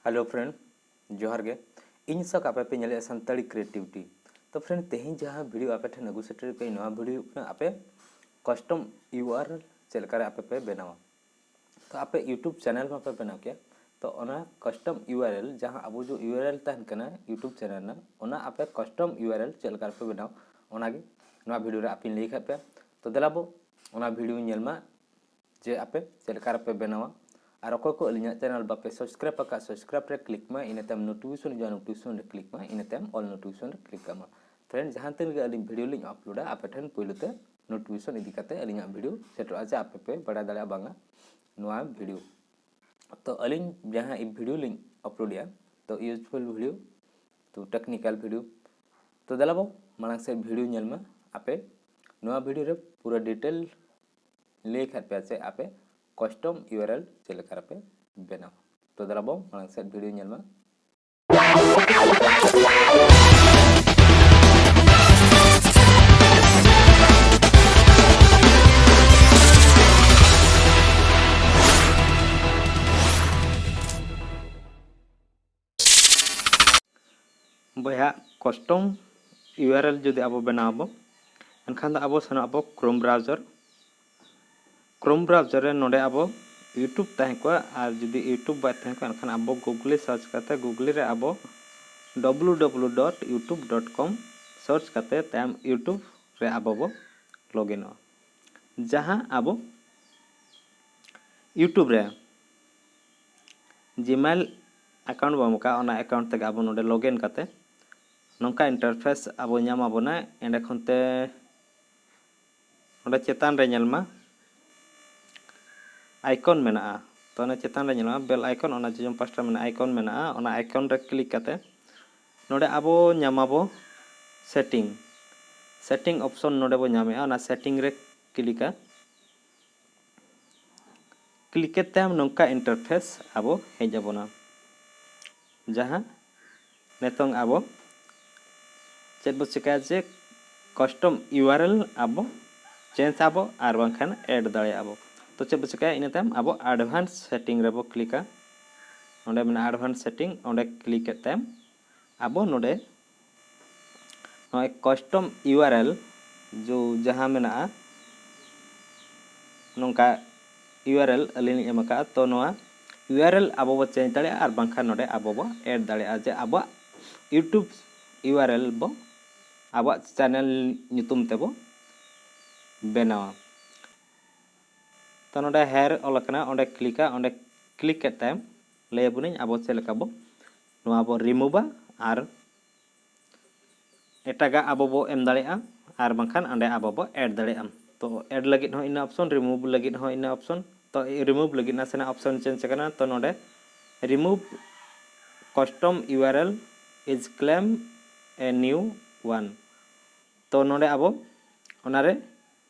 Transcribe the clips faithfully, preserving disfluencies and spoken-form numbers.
Hello friend, ᱡᱚᱦᱟᱨ ᱜᱮ᱾ ᱤᱧ ᱥᱟᱶ ᱟᱯᱮ ᱯᱮ ᱧᱮᱞᱮᱫᱼᱟ ᱥᱟᱱᱛᱟᱲᱤ ᱠᱨᱤᱭᱮᱴᱤᱵᱷᱤᱴᱤ᱾ ᱛᱚ friend, ᱛᱮᱦᱮᱧ ᱡᱟᱦᱟᱸ ᱵᱷᱤᱰᱤᱭᱳ ᱟᱯᱮ ᱴᱷᱮᱱ ᱟᱹᱜᱩ ᱥᱮᱴᱮᱨ ᱠᱟᱹᱧ, ᱱᱚᱣᱟ ᱵᱷᱤᱰᱤᱭᱳ ᱦᱩᱭᱩᱜ ᱠᱟᱱᱟ ᱟᱯᱮ ᱠᱟᱥᱴᱚᱢ ᱤᱭᱩᱟᱨᱮᱞ ᱪᱮᱫ ᱞᱮᱠᱟᱨᱮ ᱟᱯᱮ ᱯᱮ ᱵᱮᱱᱟᱣᱟ᱾ ᱛᱚ ᱟᱯᱮ ᱭᱩᱴᱩᱵᱽ ᱪᱮᱱᱮᱞ ᱢᱟᱯᱮ ᱵᱮᱱᱟᱣ ᱠᱮᱭᱟ, ᱛᱚ ᱚᱱᱟ ᱠᱟᱥᱴᱚᱢ ᱤᱭᱩᱟᱨᱮᱞ, ᱡᱟᱦᱟᱸ ᱟᱵᱚ ᱡᱮ ᱤᱭᱩᱟᱨᱮᱞ ᱛᱟᱦᱮᱱ ᱠᱟᱱᱟ ᱭᱩᱴᱩᱵᱽ ᱪᱮᱱᱮᱞ ᱨᱮᱱᱟᱜ, ᱚᱱᱟ ᱟᱯᱮ ᱠᱟᱥᱴᱚᱢ ᱤᱭᱩᱟᱨᱮᱞ ᱪᱮᱫ ᱞᱮᱠᱟ ᱨᱮᱯᱮ ᱵᱮᱱᱟᱣᱟ, ᱚᱱᱟᱜᱮ ᱱᱚᱣᱟ ᱵᱷᱤᱰᱤᱭᱳ ᱨᱮ ᱟᱯᱮᱧ ᱞᱟᱹᱭ ᱠᱷᱟᱡ ᱯᱮ᱾ ᱛᱚ ᱫᱮᱞᱟ ᱵᱚ ᱚᱱᱟ ᱵᱷᱤᱰᱤᱭᱳ ᱧᱮᱞ ᱢᱟ᱾ ᱡᱮ ᱟᱯᱮ ᱪᱮᱫ ᱞᱮᱠᱟ ᱨᱮᱯᱮ ᱵᱮᱱᱟᱣᱟ᱾ ᱟᱨ ᱚᱠᱚᱭ ᱠᱚ ᱟᱹᱞᱤᱧᱟᱜ ᱪᱮᱱᱮᱞ ᱵᱟᱯᱮ ᱥᱟᱵᱥᱠᱨᱟᱭᱤᱵ ᱟᱠᱟᱫ, ᱥᱟᱵᱥᱠᱨᱟᱭᱤᱵ ᱨᱮ ᱠᱞᱤᱠ ᱢᱟ, ᱤᱱᱟᱹ ᱛᱟᱭᱚᱢ ᱱᱳᱴᱤᱯᱷᱤᱠᱮᱥᱚᱱ ᱦᱤᱡᱩᱜᱼᱟ, ᱱᱳᱴᱤᱯᱷᱤᱠᱮᱥᱚᱱ ᱨᱮ ᱠᱞᱤᱠ ᱢᱟ, ᱤᱱᱟᱹ ᱛᱟᱭᱚᱢ ᱚᱞ ᱱᱳᱴᱤᱯᱷᱤᱠᱮᱥᱚᱱ ᱨᱮ ᱠᱞᱤᱠ ᱠᱟᱜ ᱢᱟ᱾ ᱯᱷᱨᱮᱱᱰ, ᱡᱟᱦᱟᱸ ᱛᱤᱱ ᱨᱮᱜᱮ ᱟᱹᱞᱤᱧ ᱵᱷᱤᱰᱤᱭᱳ ᱞᱤᱧ ᱟᱯᱞᱳᱰᱟ, ᱟᱯᱮ ᱴᱷᱮᱱ ᱯᱳᱭᱞᱳ ᱛᱮ ᱱᱳᱴᱤᱯᱷᱤᱠᱮᱥᱚᱱ ᱤᱫᱤ ᱠᱟᱛᱮ ᱟᱹᱞᱤᱧᱟᱜ ᱵᱷᱤᱰᱤᱭᱳ ᱥᱮᱴᱮᱨᱚᱜᱼᱟ, ᱡᱮ ᱟᱯᱮ ᱯᱮ ᱵᱟᱲᱟᱭ ᱫᱟᱲᱮᱭᱟᱜᱼᱟ ᱵᱟᱝᱟ ᱱᱚᱣᱟ ᱵᱷᱤᱰᱤᱭᱳ᱾ ᱛᱚ ᱟᱹᱞᱤᱧ ᱡᱟᱦᱟᱸ ᱵᱷᱤᱰᱤᱭᱳ ᱞᱤᱧ ᱟᱯᱞᱳᱰᱮᱜᱼᱟ, ᱛᱚ ᱤᱭᱩᱡᱽᱯᱷᱩᱞ ᱵᱷᱤᱰᱤᱭᱳ, ᱛᱚ ᱴᱮᱠᱱᱤᱠᱟᱞ ᱵᱷᱤᱰᱤᱭᱳ᱾ ᱛᱚ ᱫᱮᱞᱟ ᱵᱚ ᱢᱟᱲᱟᱝ ᱥᱮᱫ ᱵᱷᱤᱰᱤᱭᱳ ᱧᱮᱞ ᱢᱟ᱾ ᱟᱯᱮ ᱱᱚᱣᱟ ᱵᱷᱤᱰᱤᱭᱳ ᱨᱮ ᱯᱩᱨᱟᱹ ᱰᱤᱴᱮᱞ ᱞᱟᱹᱭ ᱠᱷᱟᱡ ᱯᱮ ᱪᱮ ᱟᱯᱮ ᱠᱟᱥᱴᱚᱢ ᱤᱭᱩᱟᱨᱮᱞ ᱪᱮᱫ ᱞᱮᱠᱟ ᱨᱮᱯᱮ ᱵᱮᱱᱟᱣᱟ᱾ ᱛᱚ ᱫᱮᱞᱟ ᱵᱚ ᱢᱟᱲᱟᱝ ᱥᱮᱫ ᱵᱷᱤᱰᱤᱭᱳ ᱧᱮᱞ ᱢᱟ᱾ ᱵᱚᱭᱦᱟ, ᱠᱟᱥᱴᱚᱢ ᱤᱭᱩᱟᱨᱮᱞ ᱡᱩᱫᱤ ᱟᱵᱚ ᱵᱮᱱᱟᱣ ᱟᱵᱚ, ᱮᱱᱠᱷᱟᱱ ᱫᱚ ᱟᱵᱚ ᱥᱮᱱᱚᱜ ᱟᱵᱚ ᱠᱨᱳᱢ ᱵᱨᱟᱣᱡᱟᱨ᱾ ᱠᱨᱳᱢ ᱵᱨᱟᱣᱡᱟᱨ ᱨᱮ ᱱᱚᱰᱮ ᱟᱵᱚ ᱭᱩᱴᱩᱵᱽ ᱛᱟᱦᱮᱸ ᱠᱚᱜᱼᱟ, ᱟᱨ ᱡᱩᱫᱤ ᱭᱩᱴᱩᱵᱽ ᱵᱟᱭ ᱛᱟᱦᱮᱸ ᱠᱚᱜᱼᱟ, ᱮᱱᱠᱷᱟᱱ ᱟᱵᱚ ᱜᱩᱜᱽᱞᱤ ᱥᱟᱨᱪ ᱠᱟᱛᱮ, ᱜᱩᱜᱽᱞᱤ ᱨᱮ ᱟᱵᱚ W W dot YouTube dot com search ᱠᱟᱛᱮ ᱛᱟᱭᱚᱢ ᱭᱩᱴᱩᱵᱽ ᱨᱮ ᱟᱵᱚ ᱵᱚ ᱞᱚᱜᱤᱱᱚᱜᱼᱟ᱾ ᱡᱟᱦᱟᱸ ᱟᱵᱚ ᱭᱩᱴᱩᱵᱽ ᱨᱮ ᱡᱤᱢᱮᱞ ᱮᱠᱟᱣᱩᱱᱴ ᱵᱚᱱ ᱮᱢ ᱟᱠᱟᱫ, ᱚᱱᱟ ᱮᱠᱟᱣᱩᱱᱴ ᱛᱮᱜᱮ ᱟᱵᱚ ᱱᱚᱰᱮ ᱞᱚᱜᱤᱱ ᱠᱟᱛᱮ ᱱᱚᱝᱠᱟ ᱤᱱᱴᱟᱨᱯᱷᱮᱥ ᱟᱵᱚ ᱧᱟᱢ ᱟᱵᱚᱱᱟ᱾ ᱮᱸᱰᱮ ᱠᱷᱚᱱ ᱛᱮ ᱚᱸᱰᱮ ᱪᱮᱛᱟᱱ ᱨᱮ ᱧᱮᱞ ᱢᱟ, ᱟᱭᱠᱚᱱ ᱢᱮᱱᱟᱜᱼᱟ᱾ ᱛᱚ ᱚᱱᱟ ᱪᱮᱛᱟᱱ ᱨᱮ ᱧᱮᱞ ᱢᱟ, ᱵᱮᱞ ᱟᱭᱠᱚᱱ, ᱚᱱᱟ ᱡᱚᱡᱚᱢ ᱯᱟᱥᱴᱟ ᱢᱮᱱᱟᱜᱼᱟ, ᱟᱭᱠᱚᱱ ᱢᱮᱱᱟᱜᱼᱟ᱾ ᱚᱱᱟ ᱟᱭᱠᱚᱱ ᱨᱮ ᱠᱞᱤᱠ ᱠᱟᱛᱮ ᱱᱚᱰᱮ ᱟᱵᱚ ᱧᱟᱢᱟᱵᱚ ᱥᱮᱴᱤᱝ᱾ ᱥᱮᱴᱤᱝ ᱚᱯᱥᱚᱱ ᱱᱚᱰᱮ ᱵᱚ ᱧᱟᱢᱮᱜᱼᱟ, ᱚᱱᱟ ᱥᱮᱴᱤᱝ ᱨᱮ ᱠᱞᱤᱠᱟ᱾ ᱠᱞᱤᱠ ᱠᱮᱫ ᱛᱟᱭᱚᱢ ᱱᱚᱝᱠᱟ ᱤᱱᱴᱟᱨᱯᱷᱮᱥ ᱟᱵᱚ ᱦᱮᱡ ᱟᱵᱚᱱᱟ, ᱡᱟᱦᱟᱸ ᱱᱤᱛᱚᱝ ᱟᱵᱚ ᱪᱮᱫ ᱵᱚ ᱪᱤᱠᱟᱹᱭᱟ, ᱡᱮ ᱠᱟᱥᱴᱚᱢ ᱤᱭᱩᱟᱨᱮᱞ ᱟᱵᱚ ᱪᱮᱧᱡᱽ ᱟᱵᱚ ᱟᱨ ᱵᱟᱝᱠᱷᱟᱱ ᱮᱰ ᱫᱟᱲᱮᱭᱟᱜᱼᱟ ᱵᱚ᱾ ᱛᱚ ᱪᱮᱫ ᱵᱚ ᱪᱤᱠᱟᱹᱭᱟ, ᱤᱱᱟᱹ ᱛᱟᱭᱚᱢ ᱟᱵᱚ ᱮᱰᱵᱷᱟᱱᱥ ᱥᱮᱴᱤᱝ ᱨᱮᱵᱚ ᱠᱞᱤᱠᱟ᱾ ᱱᱚᱰᱮ ᱢᱮᱱᱟᱜᱼᱟ advanced setting, ᱚᱸᱰᱮ click ᱮᱫ ᱛᱟᱭᱚᱢ ᱟᱵᱚ ᱱᱚᱰᱮ ᱱᱚᱜᱼᱚᱭ custom URL ᱡᱚ ᱡᱟᱦᱟᱸ ᱢᱮᱱᱟᱜᱼᱟ, ᱱᱚᱝᱠᱟ URL ᱟᱹᱞᱤᱧ ᱞᱤᱧ ᱮᱢ ᱟᱠᱟᱫᱼᱟ᱾ ᱛᱚ ᱱᱚᱣᱟ URL ᱟᱵᱚ ᱵᱚ change ᱫᱟᱲᱮᱭᱟᱜᱼᱟ, ᱟᱨ ᱵᱟᱝᱠᱷᱟᱱ ᱱᱚᱰᱮ ᱟᱵᱚ ᱵᱚ add ᱫᱟᱲᱮᱭᱟᱜᱼᱟ ᱡᱮ ᱟᱵᱚᱣᱟᱜ YouTube URL ᱵᱚ ᱟᱵᱚᱣᱟᱜ channel ᱧᱩᱛᱩᱢ ᱛᱮᱵᱚ ᱵᱮᱱᱟᱣᱟ᱾ ᱛᱚ ᱱᱚᱰᱮ here ᱚᱞ ᱟᱠᱟᱱᱟ, ᱚᱸᱰᱮ clickᱟ᱾ ᱚᱸᱰᱮ click ᱠᱮᱫ ᱛᱟᱭᱚᱢ ᱞᱟᱹᱭ ᱟᱵᱚᱱᱟᱹᱧ ᱟᱵᱚ ᱪᱮᱫ ᱞᱮᱠᱟ ᱵᱚ ᱱᱚᱣᱟ ᱵᱚ removeᱟ ᱟᱨ ᱮᱴᱟᱜᱟᱜ ᱟᱵᱚ ᱵᱚ ᱮᱢ ᱫᱟᱲᱮᱭᱟᱜᱼᱟ, ᱟᱨ ᱵᱟᱝᱠᱷᱟᱱ ᱚᱸᱰᱮ ᱟᱵᱚ ᱵᱚ add ᱫᱟᱲᱮᱭᱟᱜᱼᱟ᱾ ᱛᱚ add ᱞᱟᱹᱜᱤᱫ ᱦᱚᱸ ᱤᱱᱟᱹ option, remove ᱞᱟᱹᱜᱤᱫ ᱦᱚᱸ ᱤᱱᱟᱹ option᱾ ᱛᱚ remove ᱞᱟᱹᱜᱤᱫ ᱱᱟᱥᱮᱱᱟᱜ option change ᱟᱠᱟᱱᱟ᱾ ᱛᱚ ᱱᱚᱰᱮ remove custom URL is claim a new one᱾ ᱛᱚ ᱱᱚᱰᱮ ᱟᱵᱚ ᱚᱱᱟᱨᱮ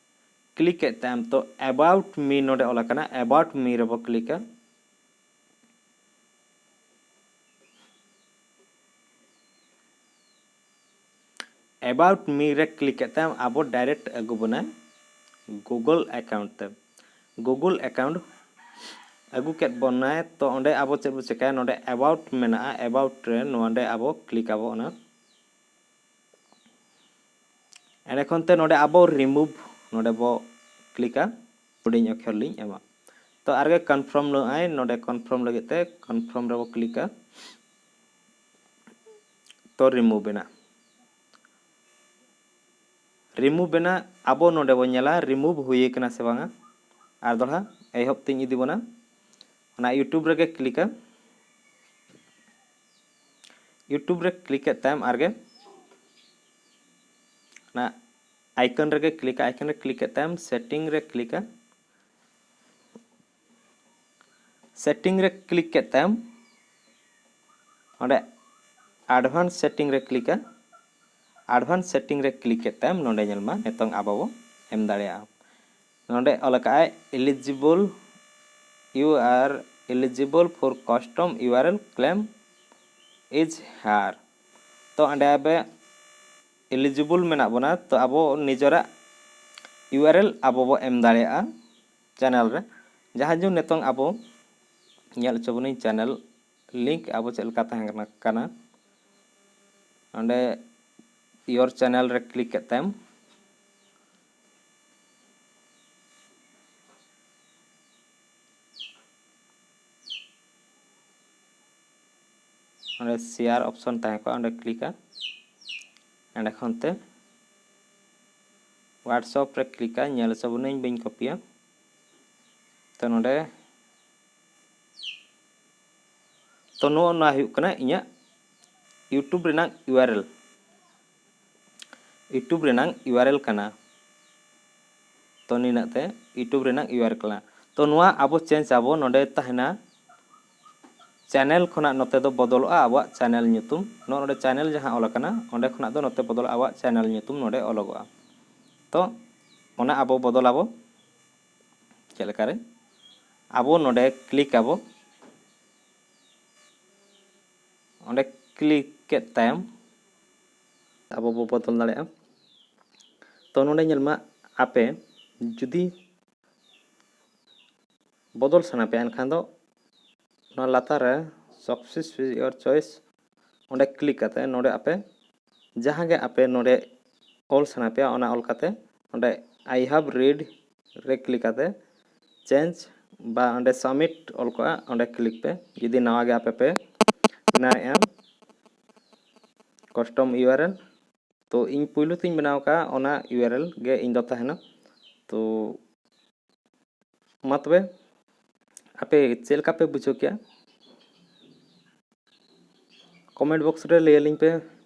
click ᱮᱫ ᱛᱟᱭᱚᱢ ᱛᱚ about me ᱱᱚᱰᱮ ᱚᱞ ᱟᱠᱟᱱᱟ, about me ᱨᱮᱵᱚ clickᱟ᱾ About me ᱨᱮ click ᱮᱫ ᱛᱟᱭᱚᱢ ᱟᱵᱚ direct ᱟᱹᱜᱩ ᱵᱚᱱᱟᱭ Google account ᱛᱮ᱾ Google account ᱟᱹᱜᱩ ᱠᱮᱫ ᱵᱚᱱᱟᱭ, ᱛᱚ ᱚᱸᱰᱮ ᱟᱵᱚ ᱪᱮᱫ ᱵᱚ ᱪᱮᱠᱟᱭᱟ, ᱱᱚᱰᱮ about ᱢᱮᱱᱟᱜᱼᱟ, about ᱨᱮ ᱱᱚᱰᱮ ᱟᱵᱚ click ᱟᱵᱚ ᱚᱱᱟ᱾ ᱮᱸᱰᱮ ᱠᱷᱚᱱ ᱛᱮ ᱱᱚᱰᱮ ᱟᱵᱚ remove ᱱᱚᱰᱮ ᱵᱚ clickᱟ, ᱦᱩᱰᱤᱧ ᱚᱠᱷᱚᱨ ᱞᱤᱧ ᱮᱢᱟ᱾ ᱛᱚ ᱟᱨᱜᱮ confirm ᱞᱟᱹᱜᱤᱫ ᱟᱭ, ᱱᱚᱰᱮ confirm ᱞᱟᱹᱜᱤᱫ ᱛᱮ confirm ᱨᱮᱵᱚ clickᱟ᱾ ᱛᱚ remove ᱮᱱᱟ, remove ᱮᱱᱟ᱾ ᱟᱵᱚ ᱱᱚᱰᱮ ᱵᱚ ᱧᱮᱞᱟ remove ᱦᱩᱭ ᱟᱠᱟᱱᱟ ᱥᱮ ᱵᱟᱝᱟ᱾ ᱟᱨ ᱫᱚᱲᱦᱟ ᱮᱦᱚᱵ ᱛᱤᱧ ᱤᱫᱤ ᱵᱚᱱᱟ, ᱚᱱᱟ YouTube ᱨᱮᱜᱮ clickᱟ᱾ YouTube ᱨᱮ click ᱮᱫ ᱛᱟᱭᱚᱢ ᱟᱨᱜᱮ ᱚᱱᱟ icon ᱨᱮᱜᱮ clickᱟ, icon ᱨᱮ click ᱮᱫ ᱛᱟᱭᱚᱢ setting ᱨᱮ clickᱟ᱾ Setting ᱨᱮ click ᱠᱮᱫ ᱛᱟᱭᱚᱢ ᱚᱸᱰᱮ advanced setting ᱨᱮ clickᱟ᱾ Advanced setting ᱨᱮ click ᱠᱮᱫ ᱛᱟᱭᱚᱢ ᱱᱚᱰᱮ ᱧᱮᱞ ᱢᱟ, ᱱᱤᱛᱚᱝ ᱟᱵᱚ ᱵᱚ ᱮᱢ ᱫᱟᱲᱮᱭᱟᱜᱼᱟ᱾ ᱱᱚᱰᱮ ᱚᱞ ᱟᱠᱟᱫ ᱟᱭ eligible, you are eligible for custom URL claim is here᱾ ᱛᱚ ᱚᱸᱰᱮ ᱟᱵᱮ eligible ᱢᱮᱱᱟᱜ ᱵᱚᱱᱟ, ᱛᱚ ᱟᱵᱚ ᱱᱤᱡᱮᱨᱟᱜ URL ᱟᱵᱚ ᱵᱚ ᱮᱢ ᱫᱟᱲᱮᱭᱟᱜᱼᱟ channel ᱨᱮ᱾ ᱡᱟᱦᱟᱸ ᱡᱮ ᱱᱤᱛᱚᱝ ᱟᱵᱚ ᱧᱮᱞ ᱦᱚᱪᱚ ᱵᱚᱱᱟᱹᱧ channel link ᱟᱵᱚ ᱪᱮᱫ ᱞᱮᱠᱟ ᱛᱟᱦᱮᱸ ᱠᱟᱱᱟ, ᱠᱟᱱᱟ᱾ ᱚᱸᱰᱮ your channel ᱨᱮ click ᱠᱮᱫ ᱛᱟᱭᱚᱢ, ᱚᱸᱰᱮ share option ᱛᱟᱦᱮᱸ ᱠᱚᱜᱼᱟ, ᱚᱸᱰᱮ clickᱟ᱾ ᱚᱸᱰᱮ ᱠᱷᱚᱱ ᱛᱮ WhatsApp ᱨᱮ clickᱟ, ᱧᱮᱞ ᱦᱚᱪᱚ ᱵᱚᱱᱟᱹᱧ, ᱵᱟᱹᱧ ᱠᱚᱯᱤᱭᱟ᱾ ᱛᱚ ᱱᱚᱰᱮ, ᱛᱚ ᱱᱚᱜᱼᱚ ᱱᱚᱣᱟ ᱦᱩᱭᱩᱜ ᱠᱟᱱᱟ ᱤᱧᱟᱹᱜ YouTube ᱨᱮᱱᱟᱜ URL, YouTube ᱨᱮᱱᱟᱜ URL ᱠᱟᱱᱟ᱾ ᱛᱚ ᱱᱤᱱᱟᱹᱜ ᱛᱮ YouTube ᱨᱮᱱᱟᱜ URL ᱠᱟᱱᱟ᱾ ᱛᱚ ᱱᱚᱣᱟ ᱟᱵᱚ change ᱟᱵᱚ, ᱱᱚᱰᱮ ᱛᱟᱦᱮᱱᱟ channel ᱠᱷᱚᱱᱟᱜ ᱱᱚᱛᱮ ᱫᱚ ᱵᱚᱫᱚᱞᱚᱜᱼᱟ ᱟᱵᱚᱣᱟᱜ channel ᱧᱩᱛᱩᱢ᱾ ᱱᱚᱜᱼᱚ ᱱᱚᱰᱮ channel ᱡᱟᱦᱟᱸ ᱚᱞ ᱟᱠᱟᱱᱟ, ᱚᱸᱰᱮ ᱠᱷᱚᱱᱟᱜ ᱫᱚ ᱱᱚᱛᱮ ᱵᱚᱫᱚᱞᱚᱜᱼᱟ, ᱟᱵᱚᱣᱟᱜ channel ᱧᱩᱛᱩᱢ ᱱᱚᱰᱮ ᱚᱞᱚᱜᱚᱜᱼᱟ᱾ ᱛᱚ ᱚᱱᱟ ᱟᱵᱚ ᱵᱚᱫᱚᱞᱟᱵᱚ᱾ ᱪᱮᱫ ᱞᱮᱠᱟᱨᱮ? ᱟᱵᱚ ᱱᱚᱰᱮ click ᱟᱵᱚ, ᱚᱸᱰᱮ click ᱠᱮᱫ ᱛᱟᱭᱚᱢ ᱟᱵᱚ ᱵᱚ ᱵᱚᱫᱚᱞ ᱫᱟᱲᱮᱭᱟᱜᱼᱟ᱾ ᱛᱚ ᱱᱚᱰᱮ ᱧᱮᱞ ᱢᱟ, ᱟᱯᱮ ᱡᱩᱫᱤ ᱵᱚᱫᱚᱞ ᱥᱟᱱᱟ ᱯᱮᱭᱟ, ᱮᱱᱠᱷᱟᱱ ᱫᱚ ᱱᱚᱣᱟ ᱞᱟᱛᱟᱨ ᱨᱮ success with your choice, ᱚᱸᱰᱮ click ᱠᱟᱛᱮ ᱱᱚᱰᱮ ᱟᱯᱮ ᱡᱟᱦᱟᱸ ᱜᱮ ᱟᱯᱮ ᱱᱚᱰᱮ ᱚᱞ ᱥᱟᱱᱟ ᱯᱮᱭᱟ, ᱚᱱᱟ ᱚᱞ ᱠᱟᱛᱮ ᱚᱸᱰᱮ I have read ᱨᱮ click ᱠᱟᱛᱮ change ᱵᱟ ᱚᱸᱰᱮ submit ᱚᱞ ᱠᱚᱜᱼᱟ, ᱚᱸᱰᱮ click ᱯᱮ᱾ ᱡᱩᱫᱤ ᱱᱟᱣᱟ ᱜᱮ ᱟᱯᱮ ᱯᱮ ᱵᱮᱱᱟᱣᱮᱫᱼᱟ custom URL, ᱛᱚ ᱤᱧ ᱯᱩᱭᱞᱩ ᱛᱤᱧ ᱵᱮᱱᱟᱣ ᱠᱟᱜᱼᱟ, ᱚᱱᱟ URL ᱜᱮ ᱤᱧ ᱫᱚ ᱛᱟᱦᱮᱱᱟ᱾ ᱛᱚ ᱢᱟ ᱛᱚᱵᱮ, ᱟᱯᱮ ᱪᱮᱫ ᱞᱮᱠᱟ ᱯᱮ ᱵᱩᱡᱷᱟᱹᱣ ᱠᱮᱜᱼᱟ? Comment box ᱨᱮ ᱞᱟᱹᱭ ᱟᱹᱞᱤᱧ ᱯᱮ,